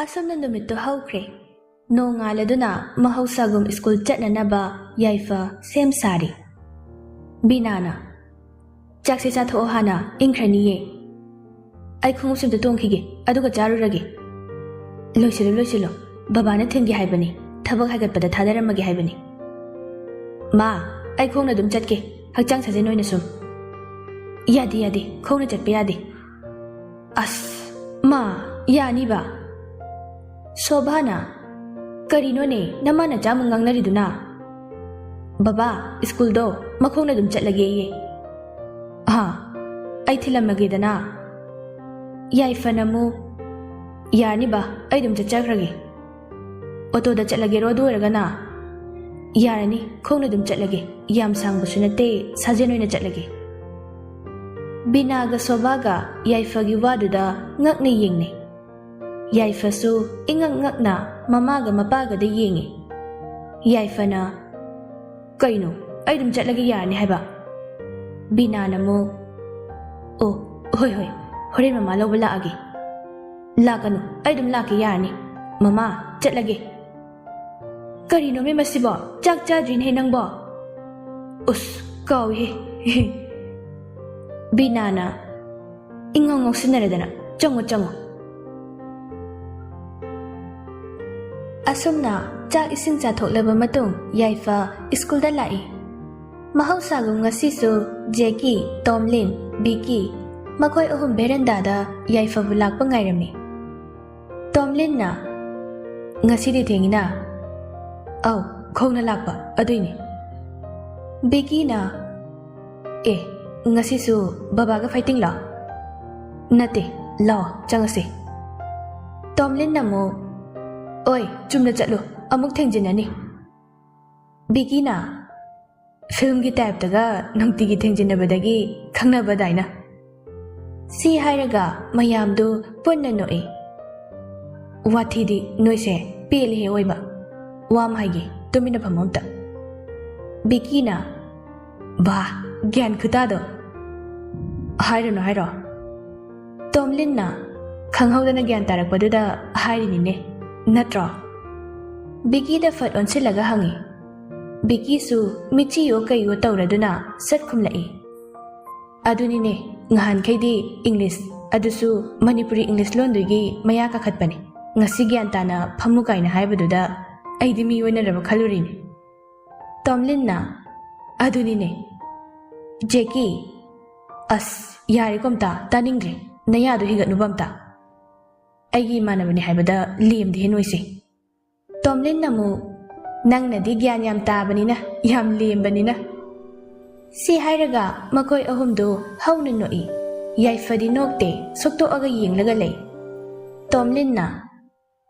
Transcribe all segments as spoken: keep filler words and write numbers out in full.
ꯑꯁꯨꯝꯅ ꯅꯨꯃꯤꯠꯇꯨ ꯍꯧꯈ꯭ꯔꯦ꯫ ꯅꯣꯡꯉꯥꯜꯂꯗꯨꯅ ꯃꯍꯧꯁꯥꯒꯨꯝ ꯁ꯭ꯀꯨꯜ ꯆꯠꯅꯅꯕ ꯌꯥꯏꯐ ꯁꯦꯝ ꯁꯥꯔꯤ꯫ ꯕꯤꯅꯥꯅ, "ꯆꯥꯛꯁꯦ ꯆꯥꯊꯣꯛꯑꯣ ꯍꯥꯟꯅ, ꯏꯪꯈ꯭ꯔꯅꯤꯌꯦ꯫ ꯑꯩ ꯈꯣꯡꯎꯞꯁꯤꯝꯇ ꯇꯣꯡꯈꯤꯒꯦ, ꯑꯗꯨꯒ ꯆꯥꯔꯨꯔꯒꯦ꯫" "ꯂꯣꯏꯁꯤꯜꯂꯨ, ꯂꯣꯏꯁꯤꯜꯂꯨ꯫ ꯕꯕꯥꯅ ꯊꯤꯟꯒꯦ ꯍꯥꯏꯕꯅꯤ, ꯊꯕꯛ ꯍꯥꯏꯒꯠꯄꯗ ꯊꯥꯗꯔꯝꯃꯒꯦ ꯍꯥꯏꯕꯅꯤ꯫" "ꯃꯥ, ꯑꯩ ꯈꯣꯡꯅ ꯑꯗꯨꯝ ꯆꯠꯀꯦ, ꯍꯛꯆꯥꯡ ꯁꯥꯖꯦꯜ ꯑꯣꯏꯅ ꯁꯨꯝ꯫" "ꯌꯥꯗꯦ, ꯌꯥꯗꯦ, ꯈꯣꯡꯅ ꯆꯠꯄ ꯌꯥꯗꯦ꯫" "ꯑꯁ, ꯃꯥ, ꯌꯥꯅꯤꯕ꯫" ꯁꯣꯚꯥꯅ, "ꯀꯔꯤꯅꯣꯅꯦ ꯅꯃꯥ ꯅꯆꯥꯃꯨꯛ ꯉꯥꯡꯅꯔꯤꯗꯨꯅ?" "ꯕꯕꯥ, ꯁ꯭ꯀꯨꯜꯗꯣ ꯃꯈꯣꯡꯅ ꯑꯗꯨꯝ ꯆꯠꯂꯒꯦꯌꯦ꯫" "ꯑꯥ, ꯑꯩ ꯊꯤꯜꯂꯝꯃꯒꯦꯗꯅ꯫" ꯌꯥꯏꯐꯅ ꯑꯃꯨꯛ, "ꯌꯥꯔꯅꯤ ꯕꯥ, ꯑꯩ ꯑꯗꯨꯝ ꯆꯠꯆꯈ꯭ꯔꯒꯦ꯫" "ꯑꯣꯇꯣꯗ ꯆꯠꯂꯒꯦꯔꯣ ꯑꯗꯨ ꯑꯣꯏꯔꯒꯅ?" "ꯌꯥꯔꯅꯤ, ꯈꯣꯡꯅ ꯑꯗꯨꯝ ꯆꯠꯂꯒꯦ, ꯌꯥꯝ ꯁꯥꯡꯕꯁꯨ ꯅꯠꯇꯦ, ꯁꯥꯖꯦꯜ ꯑꯣꯏꯅ ꯆꯠꯂꯒꯦ꯫" ꯕꯤꯅꯥꯒ ꯁꯣꯚꯥꯒ ꯌꯥꯏꯐꯒꯤ ꯋꯥꯗꯨꯗ ꯉꯛꯅ ꯌꯦꯡꯅꯩ꯫ ꯌꯥꯏꯐꯁꯨ ꯏꯉꯛ ꯉꯛꯅ ꯃꯃꯥꯒ ꯃꯄꯥꯒꯗ ꯌꯦꯡꯉꯤ꯫ ꯌꯥꯏꯐꯅ, "ꯀꯩꯅꯣ, ꯑꯩ ꯑꯗꯨꯝ ꯆꯠꯂꯒꯦ ꯌꯥꯔꯅꯤ ꯍꯥꯏꯕ?" ꯕꯤꯅꯥꯅ ꯑꯃꯨꯛ, "ꯑꯣ, ꯍꯣꯏ, ꯍꯣꯏ, ꯍꯣꯔꯦꯟ ꯃꯃꯥ ꯂꯧꯕ ꯂꯥꯛꯑꯒꯦ꯫" "ꯂꯥꯛꯀꯅꯨ, ꯑꯩ ꯑꯗꯨꯝ ꯂꯥꯛꯀꯦ ꯌꯥꯔꯅꯤ꯫ ꯃꯃꯥ, ꯆꯠꯂꯒꯦ꯫" "ꯀꯔꯤꯅꯣꯃꯦ ꯃꯁꯤꯕꯣ? ꯆꯥꯛ ꯆꯥꯗ꯭ꯔꯤꯅꯦꯍꯦ ꯅꯪꯕꯣ?" "ꯎꯁ, ꯀꯥꯎꯏꯍꯦ꯫" ꯕꯤꯅꯥꯅ ꯏꯉꯥꯎ ꯉꯥꯎꯁꯤꯟꯅꯔꯗꯅ, "ꯆꯪꯉꯣ, ꯆꯪꯉꯣ꯫" ꯑꯁꯨꯝꯅ ꯆꯥꯛ ꯏꯁꯤꯡ ꯆꯥꯊꯣꯛꯂꯕ ꯃꯇꯨꯡ ꯌꯥꯏꯐ ꯁ꯭ꯀꯨꯜꯗ ꯂꯥꯛꯏ꯫ ꯃꯍꯧꯁꯥꯒꯨꯝ ꯉꯁꯤꯁꯨ ꯖꯦꯀꯤ, ꯇꯣꯝꯂꯤꯟ, ꯕꯤꯀꯤ, ꯃꯈꯣꯏ ꯑꯍꯨꯝ ꯚꯦꯔꯟꯗꯥꯗ ꯌꯥꯏꯐꯕꯨ ꯂꯥꯛꯄ ꯉꯥꯏꯔꯝꯃꯤ꯫ ꯇꯣꯝꯂꯤꯟꯅ, "ꯉꯁꯤꯗꯤ ꯊꯦꯡꯉꯤꯅ?" "ꯑꯧ, ꯈꯣꯡꯅ ꯂꯥꯛꯄ ꯑꯗꯨꯏꯅꯤ꯫" ꯕꯤꯀꯤꯅ, "ꯑꯦ, ꯉꯁꯤꯁꯨ ꯕꯕꯥꯒ fighting ꯂꯣ?" "ꯅꯠꯇꯦ, ꯂꯥꯛꯑꯣ ꯆꯪꯉꯁꯤ꯫" ꯇꯣꯝꯂꯤꯟꯅ ꯑꯃꯨꯛ, "ꯑꯣꯏ, ꯆꯨꯝꯅ ꯆꯠꯂꯨ, ꯑꯃꯨꯛ ꯊꯦꯡꯖꯤꯟꯅꯅꯤ꯫" ꯕꯤꯀꯤꯅ, "ꯐꯤꯜꯝꯒꯤ ꯇꯥꯏꯞꯇꯒ ꯅꯨꯡꯇꯤꯒꯤ ꯊꯦꯡꯖꯤꯟꯅꯕꯗꯒꯤ ꯈꯪꯅꯕꯗꯥꯏꯅ꯫" ꯁꯤ ꯍꯥꯏꯔꯒ ꯃꯌꯥꯝꯗꯨ ꯄꯨꯟꯅ ꯅꯣꯛꯏ꯫ "ꯋꯥꯊꯤꯗꯤ ꯅꯣꯏꯁꯦ ꯄꯦꯜꯂꯦꯍꯦ ꯑꯣꯏꯕ꯫ ꯋꯥ ꯑꯃ ꯍꯥꯏꯒꯦ, ꯇꯨꯃꯤꯟꯅ ꯐꯝꯃꯣ ꯑꯝꯇ꯫" ꯕꯤꯀꯤꯅ, "ꯕꯥ, ꯒ꯭ꯌꯥꯟ ꯈꯨꯇꯥꯗꯣ!" "ꯍꯥꯏꯔꯨꯅꯨ ꯍꯥꯏꯔꯣ?" ꯇꯣꯝꯂꯤꯟꯅ, "ꯈꯪꯍꯧꯗꯅ ꯒ꯭ꯌꯥꯟ ꯇꯥꯔꯛꯄꯗꯨꯗ ꯍꯥꯏꯔꯤꯅꯤꯅꯦ, ꯅꯠꯇ꯭ꯔꯣ?" ꯕꯤꯀꯤꯗ ꯐꯠ ꯑꯣꯟꯁꯤꯜꯂꯒ ꯍꯪꯉꯤ꯫ ꯕꯤꯀꯤꯁꯨ ꯃꯤꯠꯆꯤꯌꯣ ꯀꯩꯌꯣ ꯇꯧꯔꯗꯨꯅ ꯁꯠ ꯈꯨꯝꯂꯛꯏ꯫ "ꯑꯗꯨꯅꯤꯅꯦ, ꯉꯍꯥꯟꯈꯩꯗꯤ ꯏꯪꯂꯤꯁ, ꯑꯗꯨꯁꯨ ꯃꯅꯤꯄꯨꯔꯤ ꯏꯪꯂꯤꯁ ꯂꯣꯟꯗꯨꯒꯤ ꯃꯌꯥ ꯀꯥꯈꯠꯄꯅꯦ꯫ ꯉꯁꯤ ꯒ꯭ꯌꯥꯟ ꯇꯥꯅ ꯐꯝꯃꯨ ꯀꯥꯏꯅ ꯍꯥꯏꯕꯗꯨꯗ ꯑꯩꯗꯤ ꯃꯤ ꯑꯣꯟꯅꯔꯕ ꯈꯜꯂꯨꯔꯤꯅꯦ꯫" ꯇꯣꯝꯂꯤꯟꯅ, "ꯑꯗꯨꯅꯤꯅꯦ, ꯖꯦꯀꯤ꯫" "ꯑꯁ, ꯌꯥꯔꯦꯀꯣ ꯑꯝꯇ, ꯇꯥꯅꯤꯡꯗ꯭ꯔꯦ꯫ ꯅꯌꯥꯗꯣ ꯍꯤꯒꯠꯅꯨꯕ ꯑꯝꯇ꯫ ꯑꯩꯒꯤ ꯏꯃꯥꯟꯅꯕꯅꯦ ꯍꯥꯏꯕꯗ ꯂꯦꯝꯗꯦꯍꯦ ꯅꯣꯏꯁꯦ꯫" ꯇꯣꯝꯂꯤꯟꯅ ꯑꯃꯨꯛ, "ꯅꯪꯅꯗꯤ ꯒ꯭ꯌꯥꯟ ꯌꯥꯝ ꯇꯥꯕꯅꯤꯅ, ꯌꯥꯝ ꯂꯦꯝꯕꯅꯤꯅ꯫" ꯁꯤ ꯍꯥꯏꯔꯒ ꯃꯈꯣꯏ ꯑꯍꯨꯝꯗꯨ ꯍꯧꯅ ꯅꯣꯛꯏ꯫ ꯌꯥꯏꯐꯗꯤ ꯅꯣꯛꯇꯦ, ꯁꯨꯛꯇꯣꯛꯑꯒ ꯌꯦꯡꯂꯒ ꯂꯩ꯫ ꯇꯣꯝꯂꯤꯟꯅ,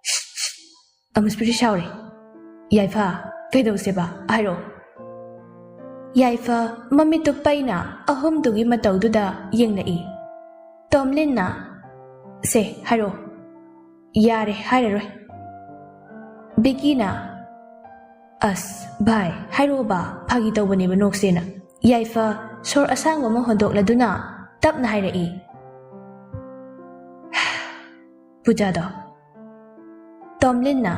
"ꯁ꯭ꯁ, ꯁ꯭ꯁ, ꯑꯃꯨꯁꯄꯤꯔꯤ ꯁꯥꯎꯔꯦ꯫ ꯌꯥꯏꯐ, ꯀꯩꯗꯧꯁꯦꯕ? ꯍꯥꯏꯔꯛꯑꯣ꯫" ꯌꯥꯏꯐ ꯃꯃꯤꯠꯇꯨ ꯄꯩꯅ ꯑꯍꯨꯝꯗꯨꯒꯤ ꯃꯇꯧꯗꯨꯗ ꯌꯦꯡꯂꯛꯏ꯫ ꯇꯣꯝꯂꯤꯟꯅ, "ꯁꯦ, ꯍꯥꯏꯔꯛꯑꯣ꯫" "ꯌꯥꯔꯦ, ꯍꯥꯏꯔꯔꯣꯏ꯫" ꯕꯤꯀꯤꯅ, "ꯑꯁ, ꯚꯥꯏ, ꯍꯥꯏꯔꯛꯑꯣꯕ, ꯐꯥꯒꯤ ꯇꯧꯕꯅꯦꯕ, ꯅꯣꯛꯁꯦꯅ꯫" ꯌꯥꯏꯐ ꯁꯣꯔ ꯑꯁꯥꯡꯕ ꯑꯃ ꯍꯣꯟꯗꯣꯛꯂꯗꯨꯅ ꯇꯞꯅ ꯍꯥꯏꯔꯛꯏ, "ꯄꯨꯖꯥꯗꯣ꯫" ꯇꯣꯝꯂꯤꯟꯅ,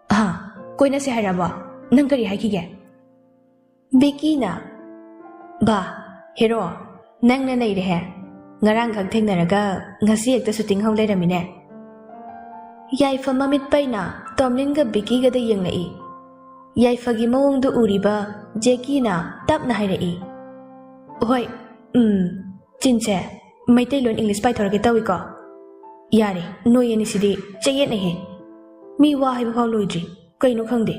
"ꯍꯥ, ꯀꯣꯏꯅꯁꯦ ꯍꯥꯏꯔꯕꯣ? ꯅꯪ ꯀꯔꯤ ꯍꯥꯏꯈꯤꯒꯦ?" ꯕꯤꯀꯤꯅ, "ꯕꯥ, ꯍꯦꯔꯣ, ꯅꯪꯅ ꯅꯩꯔꯦꯍꯦ꯫ ꯉꯔꯥꯡꯈꯛ ꯊꯦꯡꯅꯔꯒ ꯉꯁꯤ ꯍꯦꯛꯇ ꯁꯨꯇꯤꯡ ꯍꯧ ꯂꯩꯔꯝꯃꯤꯅꯦ꯫" ꯌꯥꯏꯐ ꯃꯃꯤꯠ ꯄꯩꯅ ꯇꯣꯝꯂꯤꯟꯒ ꯕꯤꯀꯤꯒꯗ ꯌꯦꯡꯂꯛꯏ꯫ ꯌꯥꯏꯐꯒꯤ ꯃꯑꯣꯡꯗꯨ ꯎꯔꯤꯕ ꯖꯦꯀꯤꯅ ꯇꯞꯅ ꯍꯥꯏꯔꯛꯏ, "ꯍꯣꯏ, ꯎꯝ, ꯆꯤꯟꯁꯦ ꯃꯩꯇꯩꯂꯣꯟ ꯏꯪꯂꯤꯁ ꯄꯥꯏꯊꯣꯔꯛꯀꯦ ꯇꯧꯏꯀꯣ꯫ ꯌꯥꯔꯦ, ꯅꯣꯏ ꯑꯅꯤꯁꯤꯗꯤ ꯆꯌꯦꯠꯅꯩꯍꯦ꯫ ꯃꯤ ꯋꯥ ꯍꯥꯏꯕ ꯐꯥꯎ ꯂꯣꯏꯗ꯭ꯔꯤ, ꯀꯩꯅꯣ ꯈꯪꯗꯦ꯫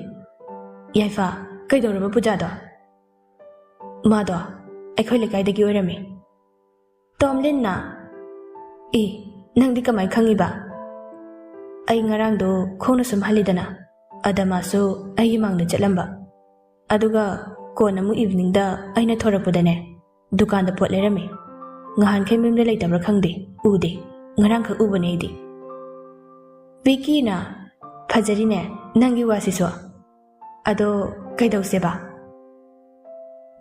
ꯌꯥꯏꯐ, ꯀꯩꯗꯧꯔꯕ ꯄꯨꯖꯥꯗꯣ?" ꯃꯥꯗꯣ ꯑꯩꯈꯣꯏ ꯂꯩꯀꯥꯏꯗꯒꯤ ꯑꯣꯏꯔꯝꯃꯤ꯫ ꯇꯣꯝꯂꯤꯟꯅ, "ꯑꯦ, ꯅꯪꯗꯤ ꯀꯃꯥꯏ ꯈꯪꯉꯤꯕ?" "ꯑꯩ ꯉꯔꯥꯡꯗꯣ ꯈꯣꯡꯅ ꯁꯨꯝ ꯍꯜꯂꯤꯗꯅ, ꯑꯗ ꯃꯥꯁꯨ ꯑꯩꯒꯤ ꯃꯥꯡꯗ ꯆꯠꯂꯝꯕ꯫ ꯑꯗꯨꯒ ꯀꯣꯟꯅ ꯑꯃꯨꯛ ꯏꯚꯤꯅꯤꯡꯗ ꯑꯩꯅ ꯊꯣꯔꯛꯄꯗꯅꯦ, ꯗꯨꯀꯥꯟꯗ ꯄꯣꯠ ꯂꯩꯔꯝꯃꯤ꯫ ꯉꯍꯥꯟꯈꯩ ꯃꯌꯨꯝꯗ ꯂꯩꯇꯕ꯭ꯔꯥ ꯈꯪꯗꯦ, ꯎꯗꯦ꯫ ꯉꯔꯥꯡꯈꯛ ꯎꯕꯅꯦ ꯑꯩꯗꯤ꯫" ꯕꯤꯀꯤꯅ, "ꯐꯖꯔꯤꯅꯦ ꯅꯪꯒꯤ ꯋꯥꯁꯤꯁꯨ꯫ ꯑꯗꯣ ꯀꯩꯗꯧꯁꯦꯕ?"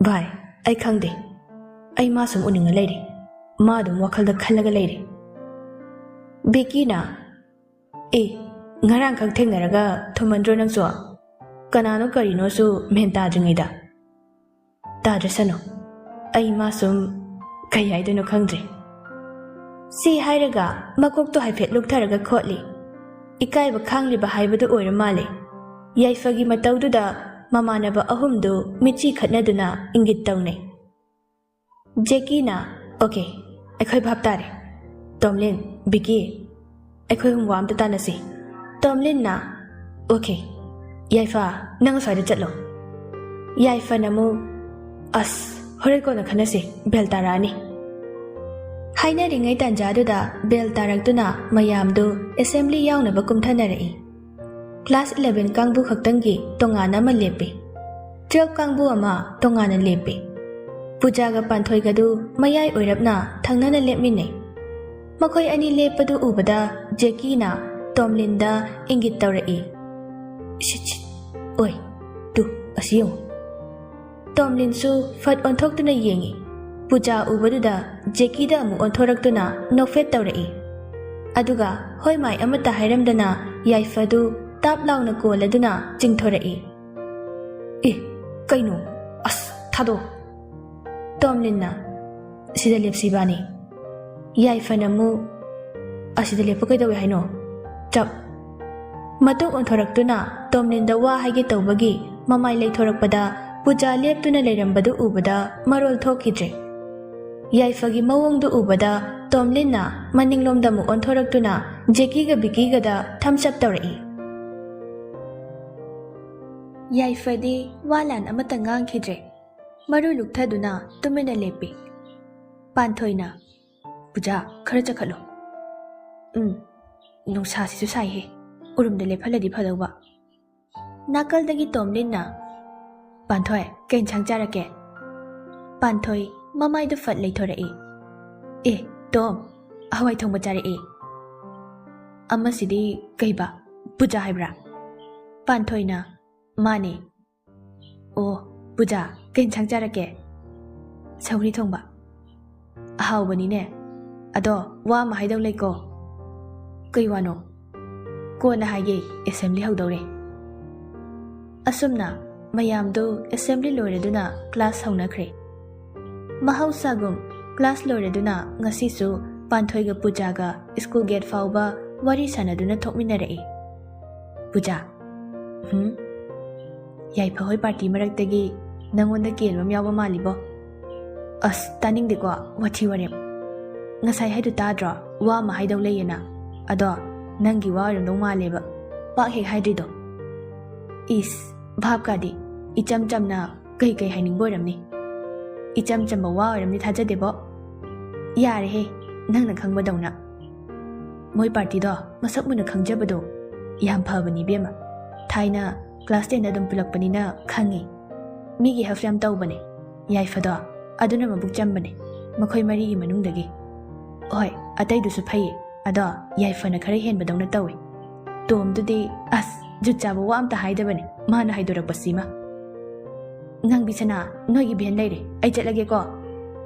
"ꯚꯥꯏ, ꯑꯩ ꯈꯪꯗꯦ꯫ ꯑꯩ ꯃꯥ ꯁꯨꯝ ꯎꯅꯤꯡꯉ ꯂꯩꯔꯦ꯫ ꯃꯥ ꯑꯗꯨꯝ ꯋꯥꯈꯜꯗ ꯈꯜꯂꯒ ꯂꯩꯔꯦ꯫" ꯕꯤꯀꯤꯅ, "ꯑꯦ, ꯉꯔꯥꯡꯈꯛ ꯊꯦꯡꯅꯔꯒ ꯊꯨꯃꯟꯗ꯭ꯔꯣ ꯅꯪꯁꯨ? ꯀꯅꯥꯅꯣ ꯀꯔꯤꯅꯣꯁꯨ ꯃꯦꯟ ꯇꯥꯗ꯭ꯔꯤꯉꯩꯗ꯫" "ꯇꯥꯗ꯭ꯔꯁꯅꯨ꯫ ꯑꯩ ꯃꯥ ꯁꯨꯝ ꯀꯩ ꯍꯥꯏꯗꯣꯏꯅꯣ ꯈꯪꯗ꯭ꯔꯦ꯫" ꯁꯤ ꯍꯥꯏꯔꯒ ꯃꯀꯣꯛꯇꯣ ꯍꯥꯏꯐꯦꯠ ꯂꯨꯛꯊꯔꯒ ꯈꯣꯠꯂꯤ꯫ ꯏꯀꯥꯏꯕ ꯈꯥꯡꯂꯤꯕ ꯍꯥꯏꯕꯗꯨ ꯑꯣꯏꯔ ꯃꯥꯜꯂꯦ꯫ ꯌꯥꯏꯐꯒꯤ ꯃꯇꯧꯗꯨꯗ ꯃꯃꯥꯟꯅꯕ ꯑꯍꯨꯝꯗꯨ ꯃꯤꯠꯆꯤ ꯈꯠꯅꯗꯨꯅ ꯏꯪꯒꯤꯠ ꯇꯧꯅꯩ꯫ ꯖꯦꯀꯤꯅ, "ꯑꯣꯀꯦ, ꯑꯩꯈꯣꯏ ꯚꯥꯞ ꯇꯥꯔꯦ꯫ ꯇꯣꯝꯂꯤꯟ, ꯕꯤꯀꯤ, ꯑꯩꯈꯣꯏ ꯑꯍꯨꯝ ꯋꯥ ꯑꯝꯇ ꯇꯥꯟꯅꯁꯤ꯫" ꯇꯣꯝꯂꯤꯟꯅ, "ꯑꯣꯀꯦ, ꯌꯥꯏꯐ, ꯅꯪ ꯑꯁ꯭ꯋꯥꯏꯗ ꯆꯠꯂꯣ꯫" ꯌꯥꯏꯐꯅ ꯑꯃꯨꯛ, "ꯑꯁ, ꯍꯣꯔꯦꯟ ꯀꯣꯟꯅ ꯈꯟꯅꯁꯤ, ꯕꯦꯜ ꯇꯥꯔꯛꯑꯅꯤ꯫" ꯍꯥꯏꯅꯔꯤꯉꯩ ꯇꯥꯟꯖꯥꯗꯨꯗ ꯕꯦꯜ ꯇꯥꯔꯛꯇꯨꯅ ꯃꯌꯥꯝꯗꯨ ꯑꯦꯁꯦꯝꯕ꯭ꯂꯤ ꯌꯥꯎꯅꯕ ꯀꯨꯝꯊꯅꯔꯛꯏ꯫ ꯀ꯭ꯂꯥꯁ ꯏꯂꯚꯦꯟ ꯀꯥꯡꯕꯨ ꯈꯛꯇꯪꯒꯤ ꯇꯣꯉꯥꯟꯅ ꯑꯃ ꯂꯦꯞꯄꯤ꯫ ꯇꯨꯋꯦꯜꯐ ꯀꯥꯡꯕꯨ ꯑꯃ ꯇꯣꯉꯥꯟꯅ ꯂꯦꯞꯄꯤ꯫ ꯄꯨꯖꯥꯒ ꯄꯥꯟꯊꯣꯏꯒꯗꯨ ꯃꯌꯥꯏ ꯑꯣꯏꯔꯞꯅ ꯊꯪꯅꯅ ꯂꯦꯞꯃꯤꯟꯅꯩ꯫ ꯃꯈꯣꯏ ꯑꯅꯤ ꯂꯦꯞꯄꯗꯨ ꯎꯕꯗ ꯖꯦꯀꯤꯅ ꯇꯣꯝꯂꯤꯟꯗ ꯏꯪꯒꯤꯠ ꯇꯧꯔꯛꯏ꯫ "ꯁꯤꯠ, ꯁꯤꯠ, ꯑꯣꯏ, ꯇꯨ, ꯑꯁꯤ ꯌꯦꯡꯉꯨ꯫" ꯇꯣꯝꯂꯤꯟꯁꯨ ꯐꯠ ꯑꯣꯟꯊꯣꯛꯇꯨꯅ ꯌꯦꯡꯉꯤ꯫ ꯄꯨꯖꯥ ꯎꯕꯗꯨꯗ ꯖꯦꯀꯤꯗ ꯑꯃꯨꯛ ꯑꯣꯟꯊꯣꯔꯛꯇꯨꯅ ꯅꯣꯛꯐꯦꯠ ꯇꯧꯔꯛꯏ꯫ ꯑꯗꯨꯒ ꯍꯣꯏ ꯃꯥꯏ ꯑꯃꯠꯇ ꯍꯥꯏꯔꯝꯗꯅ ꯌꯥꯏꯐꯗꯨ ꯇꯥꯞ ꯂꯥꯎꯅ ꯀꯣꯜꯂꯗꯨꯅ ꯆꯤꯡꯊꯣꯔꯛꯏ꯫ "ꯑꯦ, ꯀꯩꯅꯣ? ꯑꯁ, ꯊꯥꯗꯣꯛ!" ꯇꯣꯝꯂꯤꯟꯅ, "ꯁꯤꯗ ꯂꯦꯞꯁꯤ ꯏꯕꯥꯅꯤ꯫" ꯌꯥꯏꯐꯅ ꯑꯃꯨꯛ, "ꯑꯁꯤꯗ ꯂꯦꯞꯄ ꯀꯩꯗꯧꯋꯦ ꯍꯥꯏꯅꯣ? ꯆꯞ!" ꯃꯇꯨꯡ ꯑꯣꯟꯊꯣꯔꯛꯇꯨꯅ ꯇꯣꯝꯂꯤꯟꯗ ꯋꯥ ꯍꯥꯏꯒꯦ ꯇꯧꯕꯒꯤ ꯃꯃꯥꯏ ꯂꯩꯊꯣꯔꯛꯄꯗ ꯄꯨꯖꯥ ꯂꯦꯞꯇꯨꯅ ꯂꯩꯔꯝꯕꯗꯨ ꯎꯕꯗ ꯃꯔꯣꯜ ꯊꯣꯛꯈꯤꯗ꯭ꯔꯦ꯫ ꯌꯥꯏꯐꯒꯤ ꯃꯑꯣꯡꯗꯨ ꯎꯕꯗ ꯇꯣꯝꯂꯤꯟꯅ ꯃꯅꯤꯡꯂꯣꯝꯗ ꯑꯃꯨꯛ ꯑꯣꯟꯊꯣꯔꯛꯇꯨꯅ ꯖꯦꯀꯤꯒ ꯕꯤꯀꯤꯒꯗ ꯊꯝꯁ ꯑꯞ ꯇꯧꯔꯛꯏ꯫ ꯌꯥꯏꯐꯗꯤ ꯋꯥ ꯂꯥꯟ ꯑꯃꯠꯇ ꯉꯥꯡꯈꯤꯗ꯭ꯔꯦ꯫ ꯃꯔꯨ ꯂꯨꯛꯊꯗꯨꯅ ꯇꯨꯃꯤꯟꯅ ꯂꯦꯞꯄꯤ꯫ ꯄꯥꯟꯊꯣꯏꯅ, "ꯄꯨꯖꯥ, ꯈꯔ ꯆꯠꯈꯠꯂꯣ꯫ ꯎꯝ, ꯅꯨꯡꯁꯥꯁꯤꯁꯨ ꯁꯥꯏꯍꯦ꯫ ꯎꯔꯨꯝꯗ ꯂꯦꯞꯍꯜꯂꯗꯤ ꯐꯗꯧꯕ꯫" ꯅꯥꯀꯜꯗꯒꯤ ꯇꯣꯝꯂꯤꯟꯅ, "ꯄꯥꯟꯊꯣꯏ, ꯀꯩ ꯏꯟꯁꯥꯡ ꯆꯥꯔꯛꯀꯦ?" ꯄꯥꯟꯊꯣꯏ ꯃꯃꯥꯏꯗꯨ ꯐꯠ ꯂꯩꯊꯣꯔꯛꯏ꯫ "ꯑꯦ, ꯇꯣꯝ, ꯍꯋꯥꯏ ꯊꯣꯡꯕ ꯆꯥꯔꯛꯑꯦ꯫" "ꯑꯃꯁꯤꯗꯤ ꯀꯩꯕ? ꯄꯨꯖꯥ ꯍꯥꯏꯕ꯭ꯔꯥ?" ꯄꯥꯟꯊꯣꯏꯅ, "ꯃꯥꯅꯦ꯫" "ꯑꯣ, ꯄꯨꯖꯥ, ꯀꯩ ꯏꯟꯁꯥꯡ ꯆꯥꯔꯛꯀꯦ?" "ꯁꯧꯒ꯭ꯔꯤ ꯊꯣꯡꯕ꯫" "ꯑꯍꯥꯎꯕꯅꯤꯅꯦ꯫ ꯑꯗꯣ, ꯋꯥ ꯑꯃ ꯍꯥꯏꯗꯧ ꯂꯩꯀꯣ꯫" "ꯀꯩ ꯋꯥꯅꯣ?" "ꯀꯣꯟꯅ ꯍꯥꯏꯒꯦ, assembly ꯍꯧꯗꯧꯔꯦ꯫" ꯑꯁꯨꯝꯅ ꯃꯌꯥꯝꯗꯨ assembly ꯂꯣꯏꯔꯗꯨꯅ class ꯍꯧꯅꯈ꯭ꯔꯦ꯫ ꯃꯍꯧꯁꯥꯒꯨꯝ class ꯂꯣꯏꯔꯗꯨꯅ ꯉꯁꯤꯁꯨ ꯄꯥꯟꯊꯣꯏꯒ ꯄꯨꯖꯥꯒ school gate ꯐꯥꯎꯕ ꯋꯥꯔꯤ ꯁꯥꯟꯅꯗꯨꯅ ꯊꯣꯛꯃꯤꯟꯅꯔꯛꯏ꯫ "ꯄꯨꯖꯥ, ꯍꯨꯝ? ꯌꯥꯏꯐ ꯍꯣꯏ party ꯃꯔꯛꯇꯒꯤ ꯅꯪꯉꯣꯟꯗ ꯀꯦꯟꯕ ꯑꯃ ꯌꯥꯎꯕ ꯃꯥꯜꯂꯤꯕꯣ?" "ꯑꯁ, ꯇꯥꯅꯤꯡꯗꯦꯀꯣ, ꯋꯥꯊꯤ ꯋꯥꯔꯦꯝ꯫ ꯉꯁꯥꯏ ꯍꯥꯏꯗꯨ ꯇꯥꯗ꯭ꯔꯣ, ꯋꯥ ꯑꯃ ꯍꯥꯏꯗꯧ ꯂꯩꯌꯦꯅ? ꯑꯗꯣ ꯅꯪꯒꯤ ꯋꯥ ꯑꯣꯏꯔꯝꯗꯧ ꯃꯥꯜꯂꯦꯕ ꯄꯥꯛ ꯍꯦꯛ ꯍꯥꯏꯗ꯭ꯔꯤꯗꯣ꯫" "ꯏꯁ, ꯚꯥꯞꯀꯥꯗꯤ꯫ ꯏꯆꯝ ꯆꯝꯅ ꯀꯩ ꯀꯩ ꯍꯥꯏꯅꯤꯡꯕ ꯑꯣꯏꯔꯝꯅꯤ? ꯏꯆꯝ ꯆꯝꯕ ꯋꯥ ꯑꯣꯏꯔꯝꯅꯤ ꯊꯥꯖꯗꯦꯕꯣ꯫" "ꯌꯥꯔꯦꯍꯦ, ꯅꯪꯅ ꯈꯪꯕꯗꯧꯅ꯫ ꯃꯣꯏ partyꯗꯣ ꯃꯁꯛ ꯃꯨꯟꯅ ꯈꯪꯖꯕꯗꯣ ꯌꯥꯝ ꯐꯕꯅꯤ ꯏꯕꯦꯝꯃ꯫ ꯊꯥꯏꯅ class tenꯗ ꯑꯗꯨꯝ ꯄꯨꯜꯂꯛꯄꯅꯤꯅ ꯈꯪꯉꯤ꯫ ꯃꯤꯒꯤ help ꯌꯥꯝ ꯇꯧꯕꯅꯦ ꯌꯥꯏꯐꯗꯣ, ꯑꯗꯨꯅ ꯃꯕꯨꯛ ꯆꯝꯕꯅꯦ ꯃꯈꯣꯏ ꯃꯔꯤꯒꯤ ꯃꯅꯨꯡꯗꯒꯤ꯫ ꯍꯣꯏ, ꯑꯇꯩꯗꯨꯁꯨ ꯐꯩꯌꯦ, ꯑꯗꯣ ꯌꯥꯏꯐꯅ ꯈꯔ ꯍꯦꯟꯕꯗꯧꯅ ꯇꯧꯋꯦ꯫ ꯇꯣꯝꯗꯨꯗꯤ ꯑꯁ, ꯖꯨꯠ ꯆꯥꯕ ꯋꯥ ꯑꯝꯇ ꯍꯥꯏꯗꯕꯅꯦ ꯃꯥꯅ ꯍꯥꯏꯗꯣꯔꯛꯄꯁꯤꯃ꯫ ꯅꯪꯕꯤ ꯁꯅꯥ, ꯅꯣꯏꯒꯤ van ꯂꯩꯔꯦ, ꯑꯩ ꯆꯠꯂꯒꯦꯀꯣ꯫"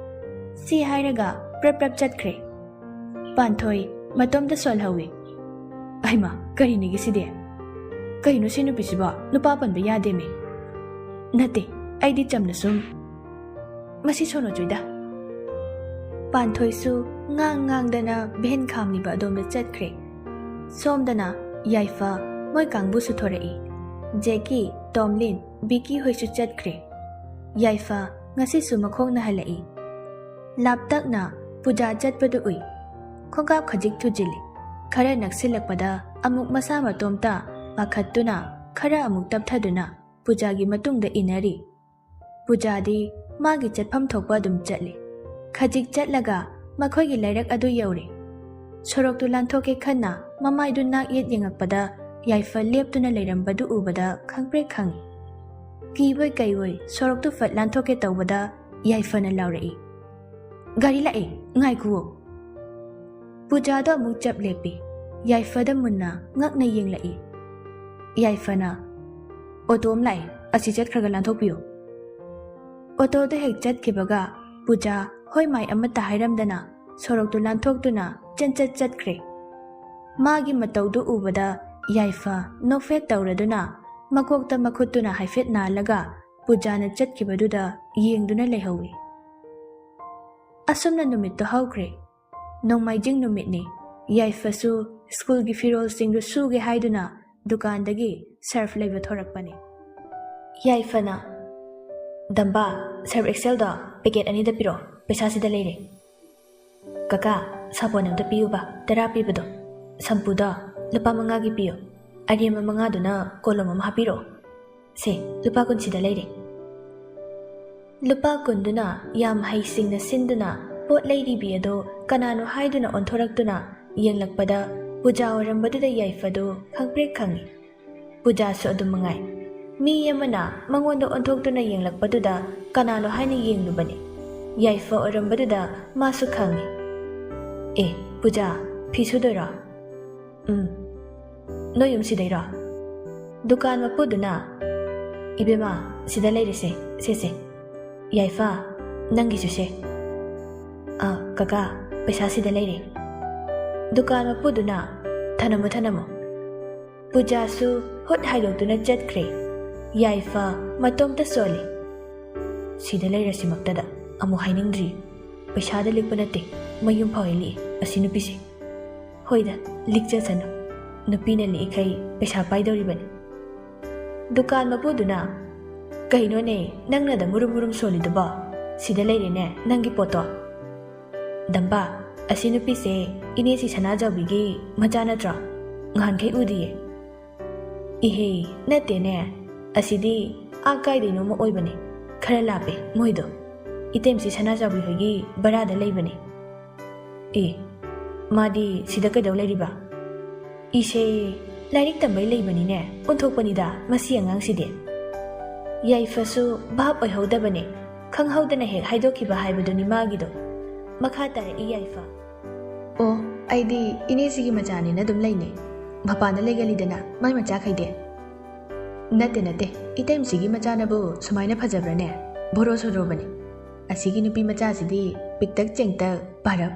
ꯁꯤ ꯍꯥꯏꯔꯒ ꯄ꯭ꯔꯞ ꯄ꯭ꯔꯞ ꯆꯠꯈ꯭ꯔꯦ꯫ ꯄꯥꯟꯊꯣꯏ ꯃꯇꯣꯝꯇ ꯁꯣꯜꯍꯧꯏ꯫ "ꯑꯩꯃ, ꯀꯔꯤꯅꯤꯒꯦ ꯁꯤꯗꯤ? ꯀꯩꯅꯣ ꯁꯤ ꯅꯨꯄꯤꯁꯤꯕꯣ? ꯅꯨꯄꯥ ꯄꯟꯕ ꯌꯥꯗꯦꯃꯤ꯫" "ꯅꯠꯇꯦ, ꯑꯩꯗꯤ ꯆꯝꯅ ꯁꯨꯝ꯫" "ꯃꯁꯤ ꯁꯣꯅꯣ ꯆꯨꯏꯗ꯫" ꯄꯥꯟꯊꯣꯏꯁꯨ ꯉꯥꯡ ꯉꯥꯡꯗꯅ van ꯈꯥꯝꯂꯤꯕ ꯑꯗꯣꯝꯗ ꯆꯠꯈ꯭ꯔꯦ꯫ ꯁꯣꯝꯗꯅ ꯌꯥꯏꯐ ꯃꯣꯏ ꯀꯥꯡꯕꯨꯁꯨ ꯊꯣꯔꯛꯏ꯫ ꯖꯦꯀꯤ, ꯇꯣꯝꯂꯤꯟ, ꯕꯤꯀꯤ ꯍꯣꯏꯁꯨ ꯆꯠꯈ꯭ꯔꯦ꯫ ꯌꯥꯏꯐ ꯉꯁꯤꯁꯨ ꯃꯈꯣꯡꯅ ꯍꯜꯂꯛꯏ꯫ ꯂꯥꯞꯇꯛꯅ ꯄꯨꯖꯥ ꯆꯠꯄꯗꯨ ꯎꯏ꯫ ꯈꯣꯡꯀꯥꯞ ꯈꯖꯤꯛ ꯊꯨꯖꯤꯜꯂꯤ꯫ ꯈꯔ ꯅꯛꯁꯤꯜꯂꯛꯄꯗ ꯑꯃꯨꯛ ꯃꯁꯥ ꯃꯇꯣꯝꯇ ꯄꯥꯈꯠꯇꯨꯅ ꯈꯔ ꯑꯃꯨꯛ ꯇꯞꯊꯗꯨꯅ ꯄꯨꯖꯥꯒꯤ ꯃꯇꯨꯡꯗ ꯏꯟꯅꯔꯤ꯫ ꯄꯨꯖꯥꯗꯤ ꯃꯥꯒꯤ ꯆꯠꯐꯝ ꯊꯣꯛꯄ ꯑꯗꯨꯝ ꯆꯠꯂꯤ꯫ ꯈꯖꯤꯛ ꯆꯠꯂꯒ ꯃꯈꯣꯏꯒꯤ ꯂꯩꯔꯛ ꯑꯗꯨ ꯌꯧꯔꯦ꯫ ꯁꯣꯔꯣꯛꯇꯨ ꯂꯥꯟꯊꯣꯛꯀꯦ ꯈꯟꯅ ꯃꯃꯥꯏꯗꯨ ꯅꯥꯛ ꯌꯦꯠ ꯌꯦꯡꯉꯛꯄꯗ ꯌꯥꯏꯐ ꯂꯦꯞꯇꯨꯅ ꯂꯩꯔꯝꯕꯗꯨ ꯎꯕꯗ ꯈꯪꯄ꯭ꯔꯦꯛ ꯈꯪꯉꯤ꯫ ꯀꯤꯕꯣꯏ ꯀꯩꯕꯣꯏ ꯁꯣꯔꯣꯛꯇꯨ ꯐꯠ ꯂꯥꯟꯊꯣꯛꯀꯦ ꯇꯧꯕꯗ ꯌꯥꯏꯐꯅ ꯂꯥꯎꯔꯛꯏ, "ꯒꯥꯔꯤ ꯂꯥꯛꯑꯦ, ꯉꯥꯏꯈꯨꯋꯣ!" ꯄꯨꯖꯥꯗꯣ ꯑꯃꯨꯛ ꯆꯞ ꯂꯦꯞꯄꯤ꯫ ꯌꯥꯏꯐꯗ ꯃꯨꯟꯅ ꯉꯛꯅ ꯌꯦꯡꯂꯛꯏ꯫ ꯌꯥꯏꯐꯅ, "ꯑꯣꯇꯣ ꯑꯃ ꯂꯥꯛꯑꯦ, ꯑꯁꯤ ꯆꯠꯈ꯭ꯔꯒ ꯂꯥꯟꯊꯣꯛꯄꯤꯌꯨ꯫" ꯑꯣꯇꯣꯗꯣ ꯍꯦꯛ ꯆꯠꯈꯤꯕꯒ ꯄꯨꯖꯥ ꯍꯣꯏ ꯃꯥꯏ ꯑꯃꯠꯇ ꯍꯥꯏꯔꯝꯗꯅ ꯁꯣꯔꯣꯛꯇꯨ ꯂꯥꯟꯊꯣꯛꯇꯨꯅ ꯆꯦꯟꯆꯠ ꯆꯠꯈ꯭ꯔꯦ꯫ ꯃꯥꯒꯤ ꯃꯇꯧꯗꯨ ꯎꯕꯗ ꯌꯥꯏꯐ ꯅꯣꯛꯐꯦꯠ ꯇꯧꯔꯗꯨꯅ ꯃꯀꯣꯛꯇ ꯃꯈꯨꯠꯇꯨꯅ ꯍꯥꯏꯐꯦꯠ ꯅꯥꯜꯂꯒ ꯄꯨꯖꯥꯅ ꯆꯠꯈꯤꯕꯗꯨꯗ ꯌꯦꯡꯗꯨꯅ ꯂꯩꯍꯧꯏ꯫ ꯑꯁꯨꯝꯅ ꯅꯨꯃꯤꯠꯇꯨ ꯍꯧꯈ꯭ꯔꯦ꯫ ꯅꯣꯡꯃꯥꯏꯖꯤꯡ ꯅꯨꯃꯤꯠꯅꯤ꯫ ꯌꯥꯏꯐꯁꯨ ꯁ꯭ꯀꯨꯜꯒꯤ ꯐꯤꯔꯣꯜꯁꯤꯡꯗꯨ ꯁꯨꯒꯦ ꯍꯥꯏꯗꯨꯅ ꯗꯨꯀꯥꯟꯗꯒꯤ ꯁꯔꯐ ꯂꯩꯕ ꯊꯣꯔꯛꯄꯅꯤ꯫ ꯌꯥꯏꯐꯅ, "ꯗꯝꯕꯥ, ꯁꯔꯐ ꯑꯦꯛꯁꯦꯜꯗꯣ ꯄꯦꯀꯦꯠ ꯑꯅꯤꯗ ꯄꯤꯔꯛꯑꯣ, ꯄꯩꯁꯥ ꯁꯤꯗ ꯂꯩꯔꯦ꯫ ꯀꯀꯥ, ꯁꯥꯄꯣꯟ ꯑꯝꯇ ꯄꯤꯌꯨꯕ, ꯇꯔꯥ ꯄꯤꯕꯗꯣ꯫ ꯁꯝꯄꯨꯗꯣ ꯂꯨꯄꯥ ꯃꯉꯥꯒꯤ ꯄꯤꯌꯨ, ꯑꯔꯦꯝꯕ ꯃꯉꯥꯗꯨꯅ ꯀꯣꯂꯣꯝ ꯑꯃ ꯍꯥꯞꯄꯤꯔꯛꯑꯣ꯫ ꯁꯦ, ꯂꯨꯄꯥ ꯀꯨꯟ ꯁꯤꯗ ꯂꯩꯔꯦ꯫" ꯂꯨꯄꯥ ꯀꯨꯟꯗꯨꯅ ꯌꯥꯝ ꯍꯩꯁꯤꯡꯅ ꯁꯤꯟꯗꯨꯅ ꯄꯣꯠ ꯂꯩꯔꯤꯕꯤ ꯑꯗꯣ ꯀꯅꯥꯅꯣ ꯍꯥꯏꯗꯨꯅ ꯑꯣꯟꯊꯣꯔꯛꯇꯨꯅ ꯌꯦꯡꯂꯛꯄꯗ ꯄꯨꯖꯥ ꯑꯣꯏꯔꯝꯕꯗꯨꯗ ꯌꯥꯏꯐꯗꯨ ꯈꯪꯄ꯭ꯔꯦꯛ ꯈꯪꯉꯤ꯫ ꯄꯨꯖꯥꯁꯨ ꯑꯗꯨꯝ ꯃꯉꯥꯏ꯫ ꯃꯤ ꯑꯃꯅ ꯃꯉꯣꯟꯗ ꯑꯣꯟꯊꯣꯛꯇꯨꯅ ꯌꯦꯡꯂꯛꯄꯗꯨꯗ ꯀꯅꯥꯅꯣ ꯍꯥꯏꯅ ꯌꯦꯡꯂꯨꯕꯅꯤ꯫ ꯌꯥꯏꯐ ꯑꯣꯏꯔꯝꯕꯗꯨꯗ ꯃꯥꯁꯨ ꯈꯪꯉꯤ꯫ "ꯑꯦ, ꯄꯨꯖꯥ, ꯐꯤ ꯁꯨꯗꯣꯏꯔꯣ?" "ꯎꯝ꯫ ꯅꯣꯏ ꯌꯨꯝ ꯁꯤꯗꯩꯔꯣ?" ꯗꯨꯀꯥꯟ ꯃꯄꯨꯗꯨꯅ, "ꯏꯕꯦꯝꯃ, ꯁꯤꯗ ꯂꯩꯔꯦꯁꯦ, ꯁꯦ, ꯁꯦ꯫ ꯌꯥꯏꯐ, ꯅꯪꯒꯤꯁꯨ ꯁꯦ꯫ ꯑ, ꯀꯀꯥ, ꯄꯩꯁꯥ ꯁꯤꯗ ꯂꯩꯔꯦ꯫" ꯗꯨꯀꯥꯟ ꯃꯄꯨꯗꯨꯅ, "ꯊꯅꯝꯃꯨ, ꯊꯅꯝꯃꯨ꯫" ꯄꯨꯖꯥꯁꯨ ꯍꯨꯠ ꯍꯥꯏꯗꯣꯛꯇꯨꯅ ꯆꯠꯈ꯭ꯔꯦ꯫ ꯌꯥꯏꯐ ꯃꯇꯣꯝꯇ ꯁꯣꯜꯂꯤ꯫ ꯁꯤꯗ ꯂꯩꯔꯁꯤꯃꯛꯇꯗ ꯑꯃꯨꯛ ꯍꯥꯏꯅꯤꯡꯗ꯭ꯔꯤ꯫ ꯄꯩꯁꯥꯗ ꯂꯤꯛꯄ ꯅꯠꯇꯦ, ꯃꯌꯨꯝ ꯐꯥꯎ ꯍꯦꯛ ꯂꯤꯛꯏ ꯑꯁꯤ ꯅꯨꯄꯤꯁꯦ꯫ ꯍꯣꯏꯗ, ꯂꯤꯛꯆꯁꯅꯨ꯫ ꯅꯨꯄꯤꯅ ꯂꯤꯛꯏꯈꯩ ꯄꯩꯁꯥ ꯄꯥꯏꯗꯧꯔꯤꯕꯅꯤ꯫ ꯗꯨꯀꯥꯟ ꯃꯄꯨꯗꯨꯅ, "ꯀꯩꯅꯣꯅꯦ, ꯅꯪꯅꯗ ꯃꯨꯔꯨꯝ ꯃꯨꯔꯨꯝ ꯁꯣꯜꯂꯤꯗꯨꯕꯣ? ꯁꯤꯗ ꯂꯩꯔꯦꯅꯦ ꯅꯪꯒꯤ ꯄꯣꯠꯇꯣ꯫" "ꯗꯝꯕꯥ, ꯑꯁꯤ ꯅꯨꯄꯤꯁꯦ ꯏꯅꯦ ꯁꯤ ꯁꯅꯥꯖꯥꯎꯕꯤꯒꯤ ꯃꯆꯥ ꯅꯠꯇ꯭ꯔꯣ? ꯉꯍꯥꯟꯈꯩ ꯎꯗꯤꯌꯦ꯫" "ꯏꯍꯦ, ꯅꯠꯇꯦꯅꯦ꯫ ꯑꯁꯤꯗꯤ ꯑꯥ ꯀꯥꯏꯗꯩꯅꯣꯃ ꯑꯣꯏꯕꯅꯦ꯫ ꯈꯔ ꯂꯥꯞꯄꯦ ꯃꯣꯏꯗꯣ꯫ ꯏꯇꯩꯃꯁꯤ ꯁꯅꯥꯆꯥꯎꯕꯤ ꯍꯣꯏꯒꯤ ꯕꯔꯥꯗ ꯂꯩꯕꯅꯦ꯫ ꯑꯦ, ꯃꯥꯗꯤ ꯁꯤꯗ ꯀꯩꯗꯧ ꯂꯩꯔꯤꯕ? ꯏꯁꯦ, ꯂꯥꯏꯔꯤꯛ ꯇꯝꯕꯩ ꯂꯩꯕꯅꯤꯅꯦ꯫ ꯑꯣꯟꯊꯣꯛꯄꯅꯤꯗ ꯃꯁꯤ ꯑꯉꯥꯡꯁꯤꯗꯤ꯫ ꯌꯥꯏꯐꯁꯨ ꯚꯥꯞ ꯑꯣꯏꯍꯧꯗꯕꯅꯦ, ꯈꯪꯍꯧꯗꯅ ꯍꯦꯛ ꯍꯥꯏꯗꯣꯛꯈꯤꯕ ꯍꯥꯏꯕꯗꯨꯅꯤ ꯃꯥꯒꯤꯗꯣ꯫ ꯃꯈꯥ ꯇꯥꯔꯛꯏ ꯌꯥꯏꯐ꯫ ꯑꯣ, ꯑꯩꯗꯤ ꯏꯅꯦꯁꯤꯒꯤ ꯃꯆꯥꯅꯦꯅ ꯑꯗꯨꯝ ꯂꯩꯅꯦ꯫ ꯃꯄꯥꯟꯗ ꯂꯩꯒꯜꯂꯤꯗꯅ ꯃꯥꯏ ꯃꯆꯥꯈꯩꯗꯤ꯫ ꯅꯠꯇꯦ, ꯅꯠꯇꯦ, ꯏꯇꯩꯃꯁꯤꯒꯤ ꯃꯆꯥꯅꯕꯨ ꯁꯨꯃꯥꯏꯅ ꯐꯖꯕ꯭ꯔꯥꯅꯦ? ꯚꯣꯔꯣ ꯁꯣꯔꯣꯕꯅꯤ꯫ ꯑꯁꯤꯒꯤ ꯅꯨꯄꯤ ꯃꯆꯥꯁꯤꯗꯤ ꯄꯤꯛꯇꯛ ꯆꯦꯡꯇꯛ, ꯄꯥꯔꯞ,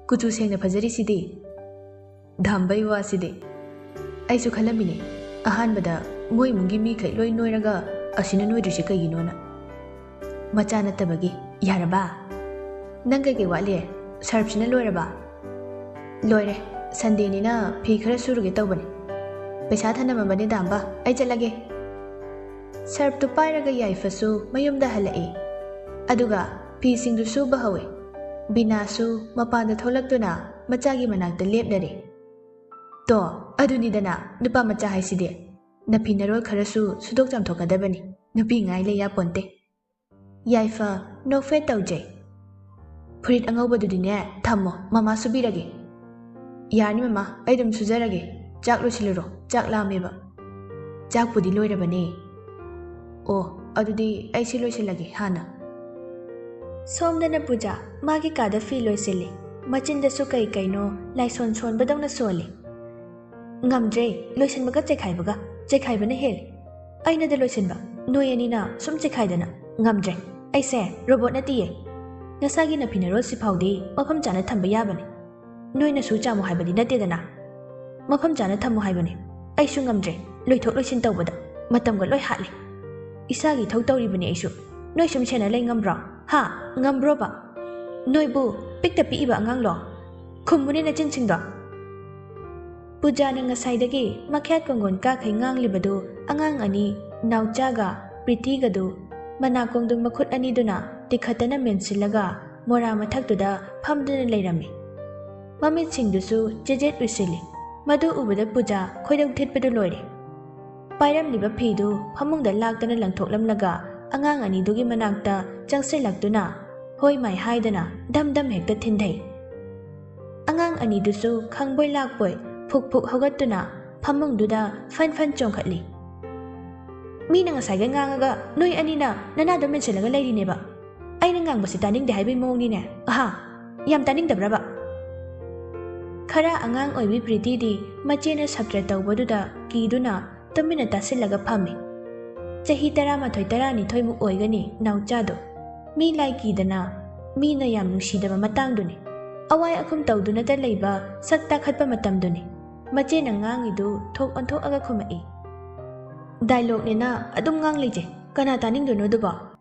ꯀꯨꯆꯨ ꯁꯦꯡꯅ ꯐꯖꯔꯤꯁꯤꯗꯤ꯫ ꯗꯥꯝꯕꯩ ꯋꯥꯁꯤꯗꯤ꯫ ꯑꯩꯁꯨ ꯈꯜꯂꯝꯃꯤꯅꯦ, ꯑꯍꯥꯟꯕꯗ ꯃꯣꯏ ꯏꯃꯨꯡꯒꯤ ꯃꯤꯈꯩ ꯂꯣꯏ ꯅꯣꯏꯔꯒ ꯑꯁꯤꯅ ꯅꯣꯏꯗ꯭ꯔꯤꯁꯦ ꯀꯩꯒꯤꯅꯣꯅ꯫ ꯃꯆꯥ ꯅꯠꯇꯕꯒꯤ꯫ ꯌꯥꯔꯕ? ꯅꯪ ꯀꯩꯀꯩ ꯋꯥꯠꯂꯤ? ꯁꯔꯞꯁꯤꯅ ꯂꯣꯏꯔꯕ? ꯂꯣꯏꯔꯦ꯫ ꯁꯟꯗꯦꯅꯤꯅ ꯐꯤ ꯈꯔ ꯁꯨꯔꯨꯒꯦ ꯇꯧꯕꯅꯦ꯫ ꯄꯩꯁꯥ ꯊꯅꯝꯃꯕꯅꯦ ꯗꯥꯝꯕ, ꯑꯩ ꯆꯠꯂꯒꯦ꯫ ꯁꯔꯞꯇꯨ ꯄꯥꯏꯔꯒ ꯌꯥꯏꯐꯁꯨ ꯃꯌꯨꯝꯗ ꯍꯜꯂꯛꯏ꯫ ꯑꯗꯨꯒ ꯐꯤꯁꯤꯡꯗꯨ ꯁꯨꯕ ꯍꯧꯏ꯫ ꯕꯤꯅꯥꯁꯨ ꯃꯄꯥꯟꯗ ꯊꯣꯛꯂꯛꯇꯨꯅ ꯃꯆꯥꯒꯤ ꯃꯅꯥꯛꯇ ꯂꯦꯞꯂꯔꯦ꯫ ꯇꯣ, ꯑꯗꯨꯅꯤꯗꯅ ꯅꯨꯄꯥ ꯃꯆꯥ ꯍꯥꯏꯁꯤꯗꯤ꯫ ꯅꯐꯤ ꯅꯔꯣꯜ ꯈꯔꯁꯨ ꯁꯨꯗꯣꯛ ꯆꯥꯝꯊꯣꯛꯀꯗꯕꯅꯤ꯫ ꯅꯨꯄꯤ ꯉꯥꯏ ꯂꯩ ꯌꯥꯄꯣꯟꯇꯦ꯫ ꯌꯥꯏꯐ, ꯅꯣꯛꯐꯦꯠ ꯇꯧꯖꯩ꯫ ꯐꯨꯔꯤꯠ ꯑꯉꯧꯕꯗꯨꯗꯤꯅꯦ ꯊꯝꯃꯣ, ꯃꯃꯥ ꯁꯨꯕꯤꯔꯒꯦ꯫ ꯌꯥꯔꯅꯤ ꯃꯃꯥ, ꯑꯩ ꯑꯗꯨꯝ ꯁꯨꯖꯔꯒꯦ꯫ ꯆꯥꯛ ꯂꯣꯏꯁꯤꯜꯂꯨꯔꯣ, ꯆꯥꯛ ꯂꯥꯝꯃꯦꯕ꯫ ꯆꯥꯛꯄꯨꯗꯤ ꯂꯣꯏꯔꯕꯅꯦ꯫ ꯑꯣ, ꯑꯗꯨꯗꯤ ꯑꯩ ꯁꯤ ꯂꯣꯏꯁꯤꯜꯂꯒꯦ ꯍꯥꯟꯅ꯫ ꯁꯣꯝꯗꯅ ꯄꯨꯖꯥ ꯃꯥꯒꯤ ꯀꯥꯗ ꯐꯤ ꯂꯣꯏꯁꯤꯜꯂꯤ꯫ ꯃꯆꯤꯟꯗꯁꯨ ꯀꯩ ꯀꯩꯅꯣ ꯂꯥꯏꯁꯣꯟ ꯁꯣꯟꯕꯗꯧꯅ ꯁꯣꯜꯂꯤ꯫ ꯉꯝꯗ꯭ꯔꯦ, ꯂꯣꯏꯁꯤꯟꯕꯒ ꯆꯩꯈꯥꯏꯕꯒ, ꯆꯩꯈꯥꯏꯕꯅ ꯍꯦꯜꯂꯤ꯫ ꯑꯩꯅꯗ ꯂꯣꯏꯁꯤꯟꯕ, ꯅꯣꯏ ꯑꯅꯤꯅ ꯁꯨꯝ ꯆꯩꯈꯥꯏꯗꯅ꯫ ꯉꯝꯗ꯭ꯔꯦ, ꯑꯩꯁꯦ ꯔꯣꯕꯣꯠ ꯅꯠꯇꯤꯌꯦ꯫ ꯅꯁꯥꯒꯤ ꯅꯐꯤ ꯅꯔꯣꯜꯁꯤꯐꯥꯎꯗꯤ ꯃꯐꯝ ꯆꯥꯅ ꯊꯝꯕ ꯌꯥꯕꯅꯤ꯫ ꯅꯣꯏꯅꯁꯨ ꯆꯥꯝꯃꯨ ꯍꯥꯏꯕꯗꯤ ꯅꯠꯇꯦꯗꯅ꯫ ꯃꯐꯝ ꯆꯥꯅ ꯊꯝꯃꯨ ꯍꯥꯏꯕꯅꯤ꯫ ꯑꯩꯁꯨ ꯉꯝꯗ꯭ꯔꯦ, ꯂꯣꯏꯊꯣꯛ ꯂꯣꯏꯁꯤꯟ ꯇꯧꯕꯗ ꯃꯇꯝꯒ ꯂꯣꯏ ꯍꯥꯠꯂꯦ꯫ ꯏꯁꯥꯒꯤ ꯏꯊꯧ ꯇꯧꯔꯤꯕꯅꯤ ꯑꯩꯁꯨ꯫ ꯅꯣꯏ ꯁꯨꯝ ꯁꯦꯟꯅ ꯂꯩ ꯉꯝꯕ꯭ꯔꯣ? ꯍꯥ? ꯉꯝꯕ꯭ꯔꯣꯕ? ꯅꯣꯏꯕꯨ ꯄꯤꯛꯇ ꯄꯤꯛꯏꯕ ꯑꯉꯥꯡꯂꯣ? ꯈꯨꯝꯃꯨꯅꯦ ꯅꯆꯤꯟꯁꯤꯡꯗꯣ꯫ ꯄꯨꯖꯥꯅ ꯉꯁꯥꯏꯗꯒꯤ ꯃꯈ꯭ꯌꯥꯠ ꯀꯣꯡꯒꯣꯟ ꯀꯥꯈꯩ ꯉꯥꯡꯂꯤꯕꯗꯨ ꯑꯉꯥꯡ ꯑꯅꯤ, ꯅꯥꯎꯆꯥꯒ ꯄ꯭ꯔꯤꯇꯤꯒꯗꯨ ꯃꯅꯥꯀꯣꯡꯗꯨ ꯃꯈꯨꯠ ꯑꯅꯤꯗꯨꯅ ꯇꯤꯈꯠꯇꯅ ꯃꯦꯟꯁꯤꯜꯂꯒ ꯃꯣꯔꯥ ꯃꯊꯛꯇꯨꯗ ꯐꯝꯗꯨꯅ ꯂꯩꯔꯝꯃꯤ꯫ ꯃꯃꯤꯠꯁꯤꯡꯗꯨꯁꯨ ꯆꯦꯖꯦꯠ ꯎꯏꯁꯤꯜꯂꯤ꯫ ꯃꯗꯨ ꯎꯕꯗ ꯄꯨꯖꯥ ꯈꯣꯏꯗꯧ ꯊꯤꯠꯄꯗꯨ ꯂꯣꯏꯔꯦ꯫ ꯄꯥꯏꯔꯝꯂꯤꯕ ꯐꯤꯗꯨ ꯐꯃꯨꯡꯗ ꯂꯥꯛꯇꯅ ꯂꯪꯊꯣꯛꯂꯝꯂꯒ ꯑꯉꯥꯡ ꯑꯅꯤꯗꯨꯒꯤ ꯃꯅꯥꯛꯇ ꯆꯪꯁꯤꯜꯂꯛꯇꯨꯅ ꯍꯣꯏ ꯃꯥꯏ ꯍꯥꯏꯗꯅ ꯙꯝ ꯙꯝ ꯍꯦꯛꯇ ꯊꯤꯟꯊꯩ꯫ ꯑꯉꯥꯡ ꯑꯅꯤꯗꯨꯁꯨ ꯈꯪꯕꯣꯏ ꯂꯥꯛꯄꯣꯏ ꯐꯨꯛ ꯐꯨꯛ ꯍꯧꯒꯠꯇꯨꯅ ꯐꯃꯨꯡꯗꯨꯗ ꯐꯟ ꯐꯟ ꯆꯣꯡꯈꯠꯂꯤ꯫ "ꯃꯤꯅ ꯉꯁꯥꯏꯒ ꯉꯥꯡꯉꯒ ꯅꯣꯏ ꯑꯅꯤꯅ ꯅꯅꯥꯗꯣ ꯃꯦꯟꯁꯤꯜꯂꯒ ꯂꯩꯔꯤꯅꯦꯕ꯫ ꯑꯩꯅ ꯉꯥꯡꯕꯁꯤ ꯇꯥꯅꯤꯡꯗꯦ ꯍꯥꯏꯕꯒꯤ ꯃꯑꯣꯡꯅꯤꯅꯦ꯫ ꯑꯍꯥ, ꯌꯥꯝ ꯇꯥꯅꯤꯡꯗꯕ꯭ꯔꯕ?" ꯈꯔ ꯑꯉꯥꯡ ꯑꯣꯏꯕꯤ ꯄ꯭ꯔꯤꯇꯤꯗꯤ ꯃꯆꯦꯅ ꯁꯞꯇ꯭ꯔ ꯇꯧꯕꯗꯨꯗ ꯀꯤꯗꯨꯅ ꯇꯨꯃꯤꯟꯅ ꯇꯥꯁꯤꯜꯂꯒ ꯐꯝꯃꯤ꯫ ꯆꯍꯤ ꯇꯔꯥꯃꯥꯊꯣꯏ ꯇꯔꯥꯅꯤꯊꯣꯏꯃꯨꯛ ꯑꯣꯏꯒꯅꯤ ꯅꯥꯎꯆꯥꯗꯣ꯫ ꯃꯤ ꯂꯥꯏ ꯀꯤꯗꯅ ꯃꯤꯅ ꯌꯥꯝ ꯅꯨꯡꯁꯤꯗꯕ ꯃꯇꯥꯡꯗꯨꯅꯤ꯫ ꯑꯋꯥꯏ ꯑꯈꯨꯝ ꯇꯧꯗꯨꯅꯇ ꯂꯩꯕ ꯁꯛ ꯇꯥꯈꯠꯄ ꯃꯇꯝꯗꯨꯅꯤ꯫ ꯃꯆꯦꯅ ꯉꯥꯡꯉꯤꯗꯨ ꯊꯣꯛ ꯑꯣꯟꯊꯣꯛꯑꯒ ꯈꯨꯝꯃꯛꯏ꯫ "ꯗꯥꯏꯂꯣꯛꯅꯦꯅ ꯑꯗꯨꯝ ꯉꯥꯡ ꯂꯩꯖꯦ, ꯀꯅꯥ ꯇꯥꯅꯤꯡꯗꯣꯏꯅꯣ ꯑꯗꯨꯕꯣ?"